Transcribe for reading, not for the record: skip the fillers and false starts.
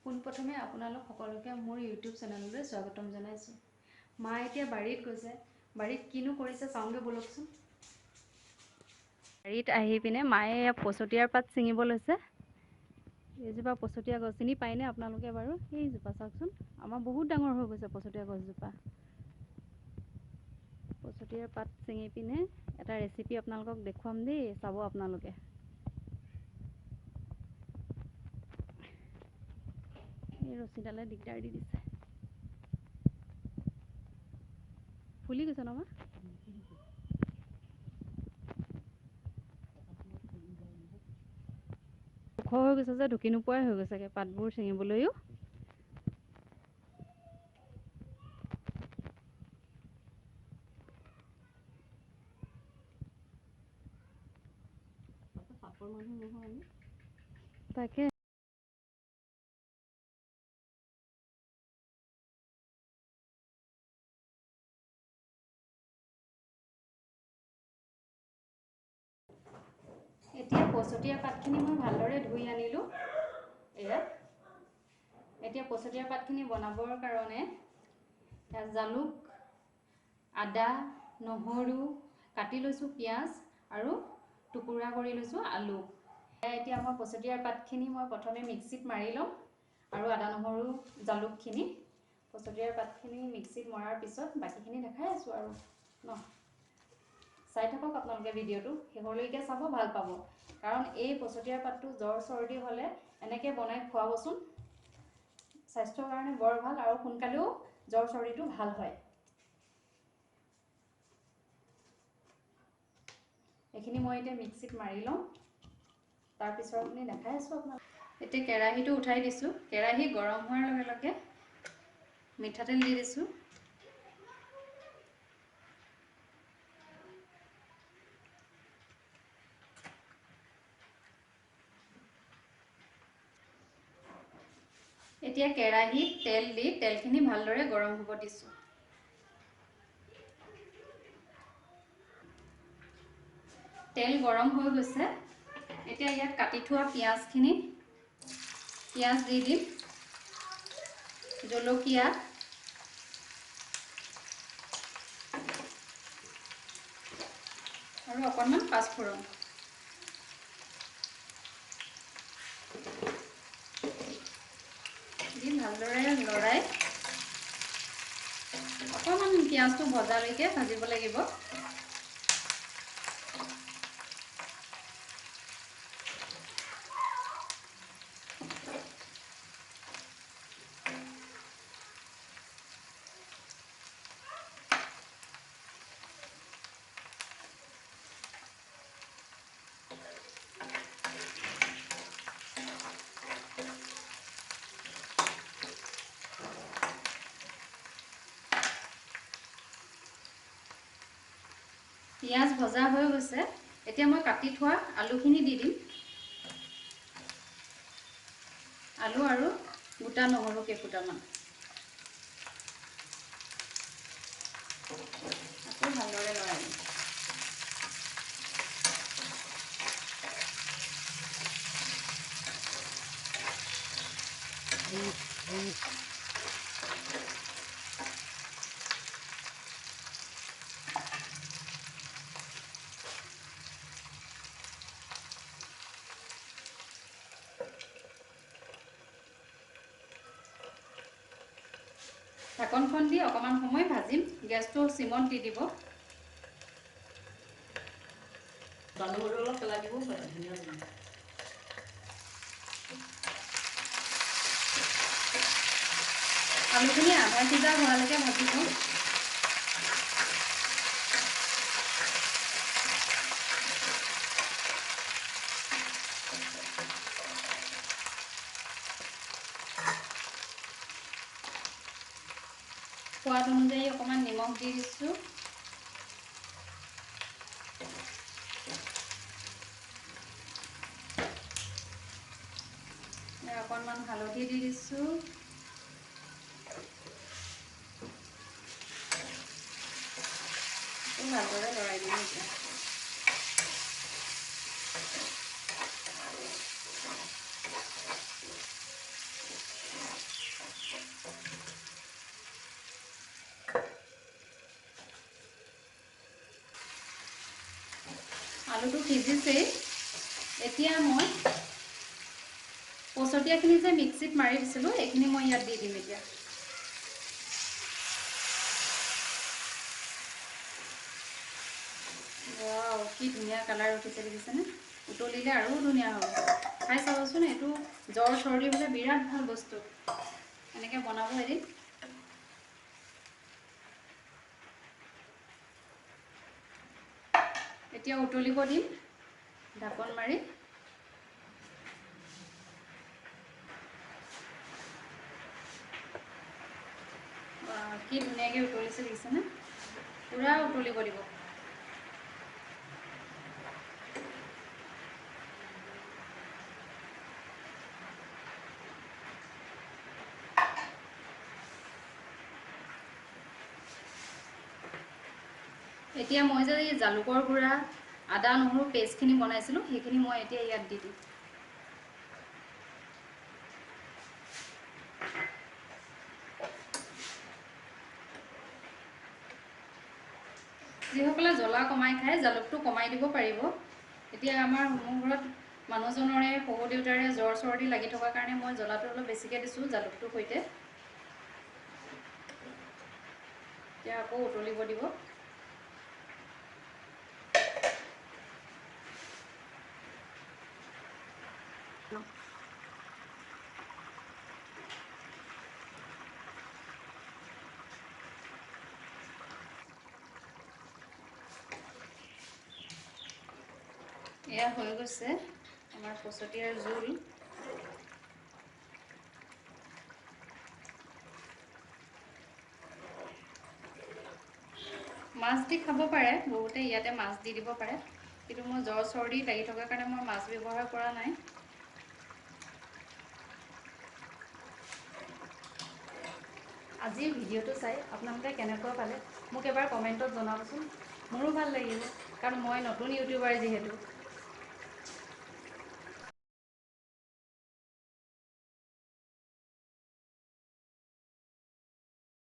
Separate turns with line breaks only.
পোনপ্ৰথমে আপোনালোক সকলোকে মোৰ ইউটিউব চেনেললৈ স্বাগতম জনাইছোঁ। মা এতিয়া বাৰীত গৈছে, বাৰীত কিনো কৰিছে চাওঁগৈ ব'লকচোন। বাৰীত আহি পিনে মায়ে পচতীয়াৰ পাত ছিঙিব লৈছে। এইজোপা পচতীয়া গছ চিনি পায়নে আপোনালোকে বাৰু? সেইজোপা চাওকচোন, আমাৰ বহুত ডাঙৰ হৈ গৈছে পচতীয়া গছজোপা। পচতীয়াৰ পাত ছিঙি পিনে এটা ৰেচিপি আপোনালোকক দেখুৱাম দেই, চাব আপোনালোকে। এই ৰছীডালে দিগদাৰ দি দিছে, ফুলি গৈছে ন মা? ওখ হৈ গৈছে যে ঢুকি নোপোৱাই হৈ গৈছেগৈ পাতবোৰ ছিঙিবলৈও। তাকে এতিয়া পচতীয়া পাতখিনি মই ভালদৰে ধুই আনিলোঁ। এয়া এতিয়া পচতীয়া পাতখিনি বনাবৰ কাৰণে জালুক, আদা, নহৰু কাটি লৈছোঁ, পিঁয়াজ আৰু টুকুৰা কৰি লৈছোঁ আলু। এতিয়া মই পচতীয়াৰ পাতখিনি মই প্ৰথমে মিক্সিত মাৰি ল'ম আৰু আদা, নহৰু, জালুকখিনি। পচতীয়াৰ পাতখিনি মিক্সিত মৰাৰ পিছত বাকীখিনি দেখাই আছোঁ আৰু ন। চাই থাকক আপোনালোকে ভিডিঅ'টো শেষলৈকে চাব, ভাল পাব। কাৰণ এই পচতীয়াৰ পাতটো জ্বৰ চৰ্দি হ'লে এনেকৈ বনাই খুৱাবচোন, স্বাস্থ্যৰ কাৰণে বৰ ভাল আৰু সোনকালেও জ্বৰ চৰ্দিটো ভাল হয়। এইখিনি মই এতিয়া মিক্সিত মাৰি লওঁ, তাৰপিছৰখিনি দেখাই আছোঁ আপোনালোক। এতিয়া কেৰাহীটো উঠাই দিছোঁ। কেৰাহী গৰম হোৱাৰ লগে লগে মিঠাতেল দি দিছোঁ। এতিয়া কেৰাহীত তেল দি তেলখিনি ভালদৰে গৰম হ'ব দিছোঁ। তেল গৰম হৈ গৈছে। এতিয়া ইয়াত কাটি থোৱা পিঁয়াজখিনি, পিঁয়াজ দি দিম, জলকীয়া, আৰু অকণমান পাঁচফোৰণ। দি ভালদৰে লৰাই অকণমান পিঁয়াজটো ভজালৈকে ভাজিব লাগিব। পিঁয়াজ ভজা হৈ গৈছে। এতিয়া মই কাটি থোৱা আলুখিনি দি দিম। আলু আৰু গোটা নহৰু কেইফুটামান। আকৌ ভালদৰে লৰাই দিম। ঢাকনখন দি অকণমান সময় ভাজিম। গেছটো চিমত দি দিব। আলুখিনি আধা সিজা হোৱালৈকে ভাজিব। সোৱাদ অনুযায়ী অকণমান নিমখ দি দিছোঁ। অকণমান হালধি দি দিছোঁ। ভালদৰে লৰাই দিম এতিয়া। আলুটো সিজিছেই। এতিয়া মই পচতীয়াখিনি যে মিক্সিত মাৰি দিছিলোঁ, এইখিনি মই ইয়াত দি দিম এতিয়া। ৱাও, কি ধুনীয়া কালাৰ উঠিছে দেখিছেনে? উতলিলে আৰু ধুনীয়া হ'ব। খাই চাবচোন, এইটো জ্বৰ চৰ্দি হ'লে বিৰাট ভাল বস্তু। এনেকৈ বনাব এদিন। এতিয়া উতলিব দিম ঢাকন মাৰি। কি ধুনীয়াকৈ উতলিছে দেখিছেনে? পূৰা উতলিব দিব। এতিয়া মই যে এই জালুকৰ গুড়া, আদা নহৰু পেষ্টখিনি বনাইছিলোঁ, সেইখিনি মই এতিয়া ইয়াত দি দিম। যিসকলে জ্বলা কমাই খায় জালুকটো কমাই দিব পাৰিব। এতিয়া আমাৰ মোৰ ঘৰত মানুহজনৰে, শহুৰ দেউতাৰে জ্বৰ চৰ্দি লাগি থকাৰ কাৰণে মই জ্বলাটো অলপ বেছিকৈ দিছোঁ জালুকটোৰ সৈতে। এতিয়া আকৌ উতলিব দিব। এয়া হৈ গৈছে আমাৰ পচতীয়াৰ জোল। মাছ দি খাব পাৰে বহুতে, ইয়াতে মাছ দি দিব পাৰে, কিন্তু মই জ্বৰ চৰ্দি লাগি থকাৰ কাৰণে মই মাছ ব্যৱহাৰ কৰা নাই। আজিৰ ভিডিঅ'টো চাই আপোনালোকে কেনেকুৱা পালে মোক এবাৰ কমেণ্টত জনাবচোন, মোৰো ভাল লাগিব, কাৰণ মই নতুন ইউটিউবাৰ যিহেতু।